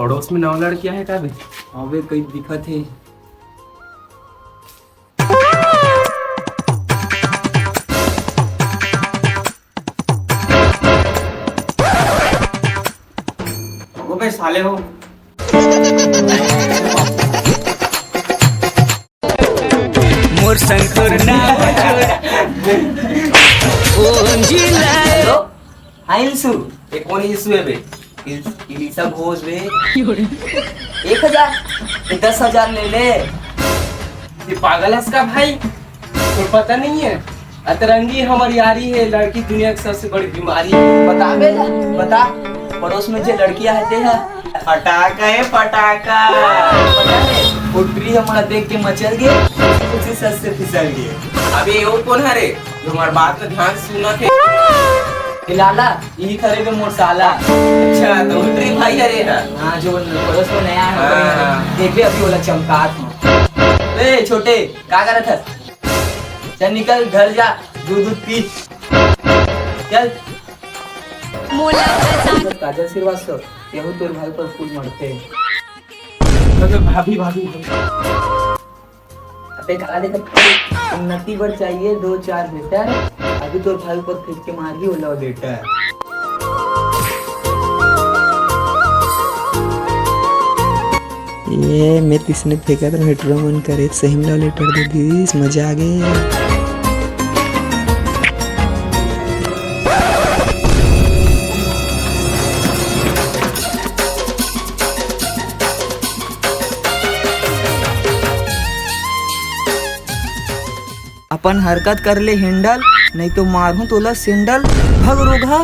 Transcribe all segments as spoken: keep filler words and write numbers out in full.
पड़ोस में नवा लड़की आहे का बे? अबे, कई दिखत हे। अबे साले हो। मोर संग तोर नाम जोड़ा। ओ जिला। हेलो, हाँ इंसु। ये कौन इंसु है बे? इल-, इलिसा घोष बे। एक हजार? ये दस हजार ले ले। ये पागल हस का भाई? तोर पता नहीं है, अतरंगी हमर यारी है, लड़की दुनिया की सबसे बड़ी बीमारी है। बता बे, बता, पड़ोस में जे लड़कियां हते है, फटाका है, फटाका। पता है, फुटरी हमला देख के मचल गए, खुशी सस से फिसल गए। अबे, वो कौन हरे, जो हमार बात का ध्यान से सुना थे? ए लाला, यही खरे बे मोर साला। अच्छा, तो फुटरी भाई हरे ना? हाँ, जो पड़ोस में नया है, हाँ, हाँ। देख बे, अभी वाला चमकात हूँ। ए छोटे, का करत हस? चल निकल घर जा, दूध दूध पी। चल। मोला काजल श्रीवास्तव, यहू तोर भाई पर फूल मरते। अबे भाभी, भाभी, भाभी। अबे काला देखत, उन्नति बर चाहिए दो चार लीटर, अभी तोर भाई पर फेंक के मार ही होला लीटर। ये मैं तिसने फेंका था, मेट्रो मन करे, सही में लेटर दे दीस, मजा आ गए। अपन हरकत कर ले हैंडल, नहीं तो मारहूं तोला सैंडल। भग रोगहा।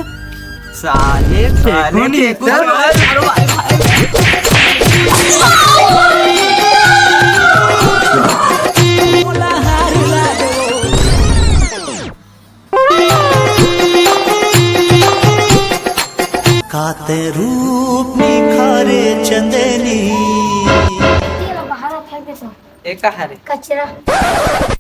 साले, साले, फेंकू नहीं फेंकू। काते रूप निखारे चंदनी। ये लो, बाहर फेंक देता हूँ। ए, का हरे? कचरा।